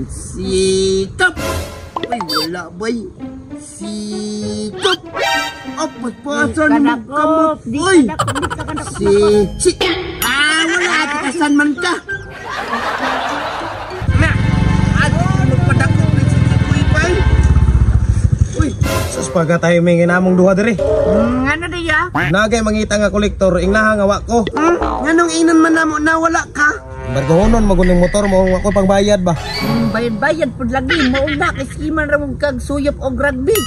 Sikap! Uy, wala boy. Sikap! Oh, paspasan mo kamot. Di Uy! ka dakop, di ka kadakop. Si... Si... Ah, wala. Tikasan man ka. Na! At magpadakop ni si Kuy Bay. Uy! Sus pagka tayo may ginamong duha diri. Ano diya? Nagay mangita nga kolektor, ingnaha nga wa ko. Nganong ingnon man namo na wala ka? Bargohonon maguning motor mo ako pangbayad ba. Bayad-bayad pud lagi mao na kay siman ra mong kag suyop og rugby.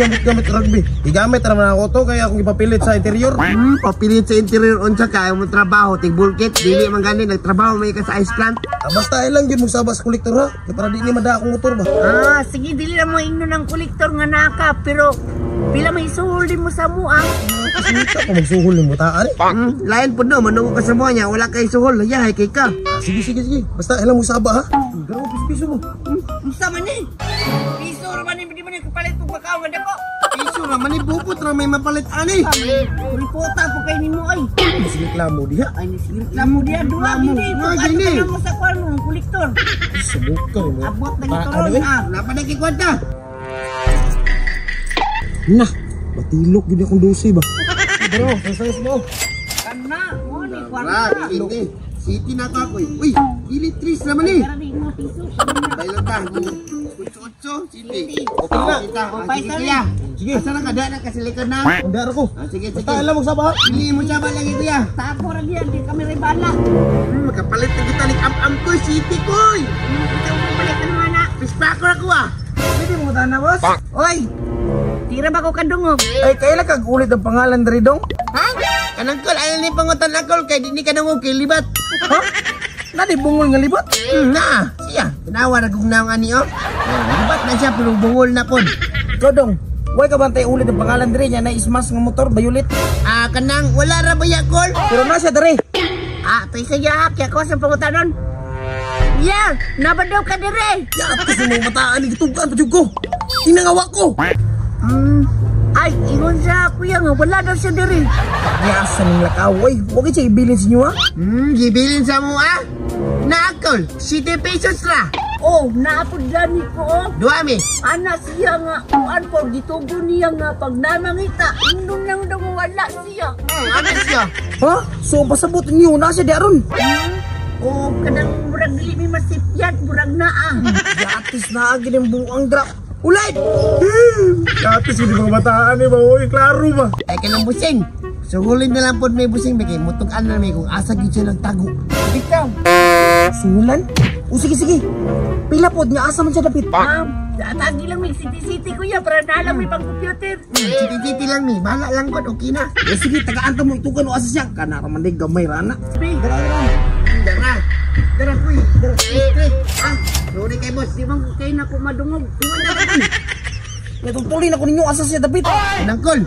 Gamit-gamit rugby. Gigamit ra man ako to kaya akong ipapilit sa interior. Papilit sa interior unsa ka mo trabaho tig bulkit dili man gani nagtrabaho may ka sa ice plant. Ah, basta ilang gyud magsaba sa kolektor ha. Kay para di ni mada akong motor ba. Ah, sige dili ra mo ingnon ang kolektor nga naka pero pila may suhol din mo sa mua. Kita ko magsuhol nimo taan. Lain pud no manungo ka sa mo niya wala kay suhol yahay kay ka. Ah, sige sige sige. Basta ilang magsaba ha. Garo piso mo. Unsa man ni? Piso ra man ni di man ni kapalit og makaw nga dako. Piso ra man ni bukot ra may mapalit ani. Kuripota po kay nimo ay. Sige reklamo diha. Ay ni sige reklamo diha duha gini. Duha Pag gini. ano mo sa kuan mo kolektor. Subukan mo. Abot na Taan, gituron eh. ah. Wala pa na kay kwarta. Nah, matilok gyud akong 12 ba. Bro, size mo. Kana mo ni Ra, kwarta. dili. City na to ako eh. Uy, dili tris naman eh. Pero di mo piso. Bailon ta. 8-8, city. Okay na. Kita. Oh, Ah, sige, paisa kuya. Sige. Asa na ka da na kasilikod na. Undar ko. Ah, sige, sige. Basta ilang magsaba ha. Dili mo saba lagi kuya. Tapo ra diyan di kami rebala. Makapalit na kita ni am-am ko, city ko. Ikaw mo palit ano ana. Pispako na ko ah. Pwede mo na, boss? Oy. Tira ba ko kadungog? Ay, kailan kag ulit ang pangalan diri dong? Ha? Kanang kol, ayaw ni pangutan akol kay di ni kadungog kay libat. Ha? Nadi bungol nga libot? Na, siya. Tanawa na kung naong ani oh. Libat na siya pero bungol na pod. Ikaw dong, why ka bantay ulit ang pangalan diri niya na ismas nga motor violet? Ah, kanang wala ra ba ya kol? Pero na siya diri. Ah, toy sa yak, kaya ko sa pangutanon. Yeah, nabadaw ka dire. Ya, kasi mo mataan ni gitugan pa jud ko. Tinangawa ko. Ay, ingon siya kuya nga wala daw siya dire. Yasa ning lakaw, oy. Wag siya ibilin sa inyo ha. Gibilin sa mo ah. Na akol, 7 pesos ra. Oh, naapod gani ko oh. Duha mi. Ana siya nga, kuan po, gitugo niya nga pag namangita, ingnon lang daw nga wala siya. Ana siya. Ha? So pasabot niyo na siya di aron. Oh, kanang murag dili mi masipyat, murag naa. Yatis na agi ng buang drop. Ulit! Yatis gud mga bataan eh ba oy, klaro ba. Ay kanang busing. Suhulin na lang pod may busing kay mutug-an na may kung asa gid siya nagtago. Bitaw. Sulan? O sige sige. Pila pod nga asa man siya dapit. Ma'am, atagi lang may city-city kuya para na lang may pang-computer. City-city lang mi, bahala lang pod okay na. O sige, tagaan ta mo itugan o asa siya. Kana ra man di gamay ra na. Be, Dara. Dara kuy, dara straight. Ah, sorry kay boss. di man ko kayo na ko madungog. Natutulin ako ninyo asa siya dapit. Kanang kol.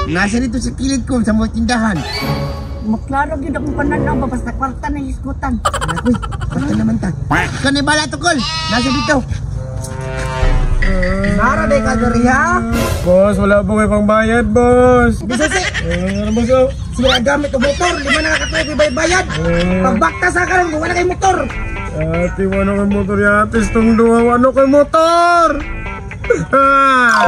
Nasa dito sa kilid ko sa mga tindahan. Maklaro gyud akong pananaw ba basta kwarta na hisgutan. Anak, uy, basta naman ta. Ikaw na bala to, kol. Nasa dito. Nara day ka diri ha. Boss, wala po kayo pangbayad, boss. Bisasi. Ano boss? Oh? Sige na gamit og motor, lima na ka tuig bayad. Pagbakta sa karon wala kay motor. Ate, wala kay motor yatis tong duha, wala kay motor. Ah!